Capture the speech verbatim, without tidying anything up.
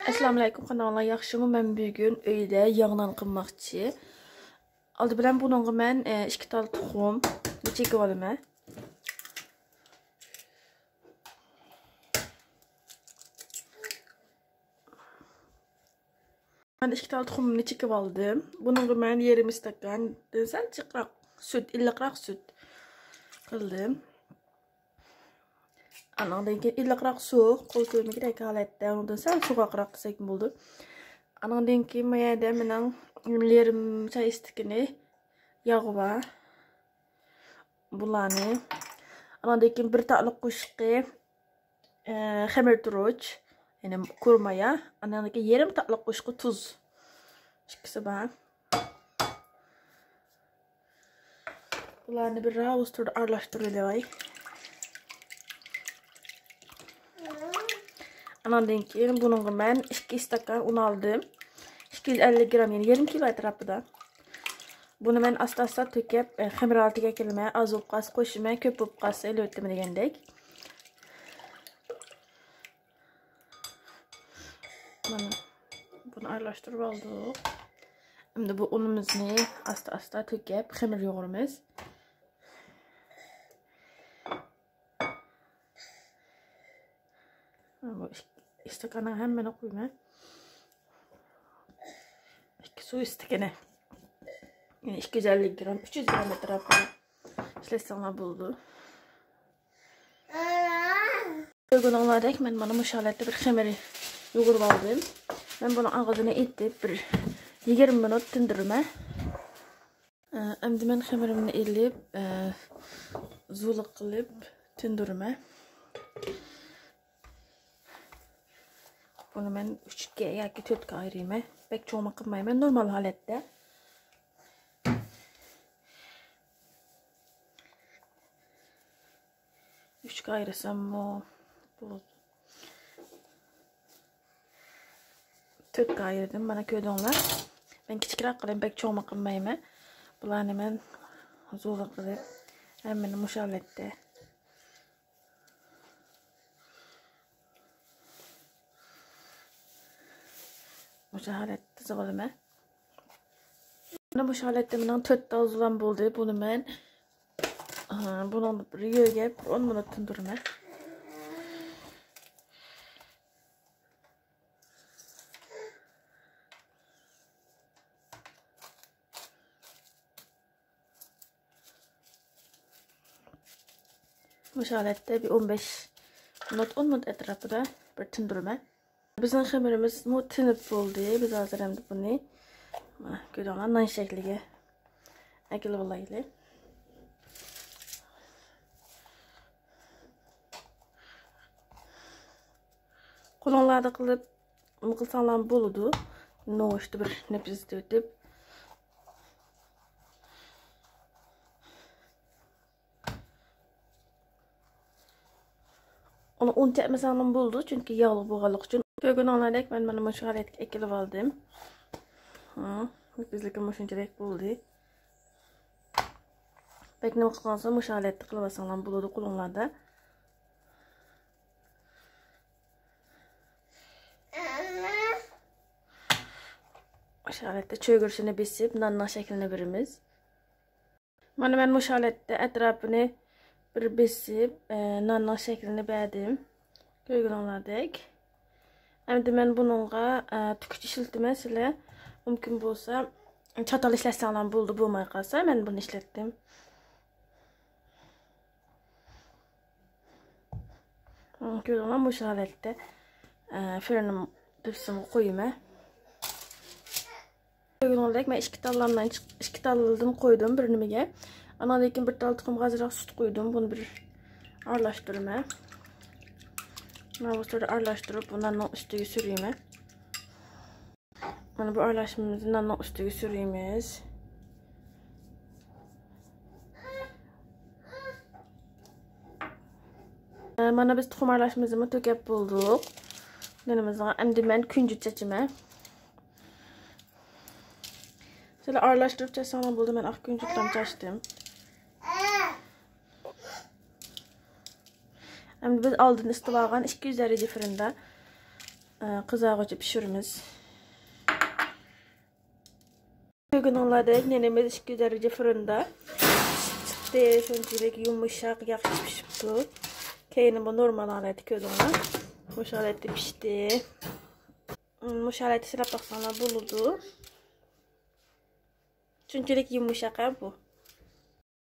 ئەسسالامۇئەلەيكۇم، قانداقلا ياخشىمۇ؟ مەن بۈگۈن ئۆيدە ياغ نان قىلماقچى. ئالدى بىلەن بۇنىڭغا مەن، ئە، ئىككى تال تۇخۇم چېكىپ ئالىمەن. مەن ئىككى تال تۇخۇمنى چېكىپ ئالدىم. بۇنىڭغا مەن يېرىم ئىستاكاندىن سەل جىقراق سۈت، ئىللىقراق سۈت قىلدىم. ئانىڭدىن كېيىن ئىللىقراق سۇ، قول تىيمىگۈدەك ھالەتتە، ئۇنىڭدىن سەل سوغۇقراق قىلساكمۇ بولىدۇ. ئانىڭدىن كېيىن ما يەردە مېنىڭ يېرىم چاي ئىستىكىنى ياغ بار. بۇلارنى. ئانىڭدىن كېيىن بىر تاتلىق قوشۇقى، ئە، خېمىر تۇرۇچ، يەنى قۇرۇمايا. ئانىڭدىن كېيىن يېرىم تاتلىق قوشۇقى تۇز. ئىككىسى بار. بۇلارنى بىر راۋۇس تۈردە ئارىلاشتۇرۇۋېلىۋاي. ئاناندىن كېيىن بۇنىڭغا مەن ئىككى ئىستاكان ئۇن ئالدىم. ئىككى يۈز ئەللىك گرام، يەنى يېرىم كىلو ئەتراپىدا. بۇنى مەن ئاستا-ئاستا تۆكۈپ، ئە، خېمىر ھالىتىگە كېلىمەن. ئاز بولۇپ قالسا قوشىمەن، كۆپ بولۇپ قالسا ئېلىۋېتىمەن دېگەندەك. مانا، بۇنى ئارىلاشتۇرۇپ ئالدۇق. ئەمدى بۇ ئۇنىمىزنى ئاستا-ئاستا تۆكۈپ، خېمىر يۇغۇرىمىز. بۇ ئىككى ئىستاكاننىڭ ھەممىنى قۇيىمەن. ئىككى سۇ ئىستىكىنى. يەنى ئىككى يۈز ئەللىك گرام، ئۈچ يۈز گرام ئەتراپىدا ئىشلەتسەڭلار بولىدۇ. كۆرگىنىڭلاردەك مەن مانا مۇشۇ ھالەتتە بىر خېمىر يۇغۇرۇپ ئالدىم. مەن بۇنىڭ ئاغزىنى ئېتىپ بىر يىگىرمە مىنۇت تىندۇرىمەن. ئەمدى مەن خېمىرىمنى ئېلىپ، زۇلۇق قىلىپ تىندۇرىمەن. بۇنى مەن ئۈچكە ياكى تۆتكە ئايرىيمەن. بەك چوڭمۇ قىلمايمەن، نورمال ھالەتتە. ئۈچكە ئايرىساممۇ بولىدۇ. تۆتكە ئايرىدىم، مانا كۆردۈڭلار. مەن كىچىكرەك قىلىمەن، بەك چوڭمۇ قىلمايمەن. بۇلارنى مەن زۇلۇق قىلىپ، ھەممىنى مۇشۇ ھالەتتە، مۇشۇ ھالەتتە تىزىپ ئالىمەن. مانا مۇشۇ ھالەتتە مېنىڭ تۆت تال زۇلام بولدى. بۇنى مەن، ئا، بۇنىڭدا بىر يۆگەپ بىر ئون مىنۇت تىندۇرىمەن. مۇشۇ ھالەتتە بىر ئون بەش مىنۇت، ئون مىنۇت ئەتراپىدا بىر تىندۇرىمەن. بىزنىڭ خېمىرىمىزمۇ تىنىپ بولدى. بىز ھازىر ئەمدى بۇنى، مانا، كۆردۈڭلار، نان شەكلىگە ئەكېلىۋالايلى. قولۇڭلاردا قىلىپ، نېمە قىلساڭلارمۇ بولىدۇ. نوشتا بىر نەپىس ئېتىۋېتىپ. ئۇنى ئۇن تەپمىسەڭلارمۇ بولىدۇ، چۈنكى ياغلىق بولغانلىقى ئۈچۈن. كۆرگىنىڭلاردەك مەن مانا مۇشۇ ھالەتكە ئەكېلىپ ئالدىم. ھە، نېپىزلىكى مۇشۇنچىلىك بولدى. بەك نېمە قىلغانسا مۇشۇ ھالەتتە قىلىۋالساڭلارمۇ بولىدۇ قولۇڭلاردا. مۇشۇ ھالەتتە چۆگىرىسىنى بېسىپ، ناننىڭ شەكلىنى بېرىمىز. مانا مەن مۇشۇ ھالەتتە ئەتراپىنى بىر بېسىپ، ئە، ناننىڭ شەكلىنى بەردىم. كۆرگىنىڭلاردەك. ئەمدى مەن بۇنىڭغا، ئە، تۈكۈچ ئىشلىتىمەن. سىلەر مۇمكىن بولسا چاتال ئىشلەتسەڭلار بولىدۇ، بولماي قالسا مەن بۇنى ئىشلەتتىم. كۆردۈڭلار، مۇشۇ ھالەتتە، ئە، فىرنىم تېپسىمغا قويىمەن. كۆرگىنىڭىزدەك، مەن ئىككى تاللامدىن چىق-، ئىككى تاللىدىن قويدۇم بىر نېمىگە. ئاناندىن كېيىن بىر تال تۇخۇمغا ئازراق سۈت قۇيدۇم. بۇنى بىر ئارىلاشتۇرىمەن. مانا بۇ تۈردە ئارىلاشتۇرۇپ، بۇ ناننىڭ ئۈستىگە سۈرىمەن. مانا بۇ ئارىلاشمىمىزنى ناننىڭ ئۈستىگە سۈرىمىز. مانا بىز تۇخۇم ئارىلاشمىمىزنىمۇ تۆكۈپ بولدۇق. نېنىمىزغا ئەمدى مەن كۈنجۈت چاچىمەن. سىلەر ئارىلاشتۇرۇپ چاچساڭلار بولىدۇ، مەن ئاق كۈنجۈتلەرنى چاچتىم. ئەمدى بىز ئالدىن ئىسىتىپ ئالغان ئىككى يۈز دەرىجە فىرىندا قىزارغۇچە پىشۇرىمىز. كۆرگىنىڭلاردەك نېنىمىز ئىككى يۈز دەرىجە فۇرۇندا پىشىپ چىقتى. شۇنچىلىك يۇمشاق، ياخشى پىشىپتۇ. كەينى بۇ نورمال ھالەتتە كۆردۈڭلار. مۇشۇ ھالەتتە پىشتى. مۇشۇ ھالەتتە سىلاپ باقساڭلار بولىدۇ. شۇنچىلىك يۇمشاق ھە بۇ.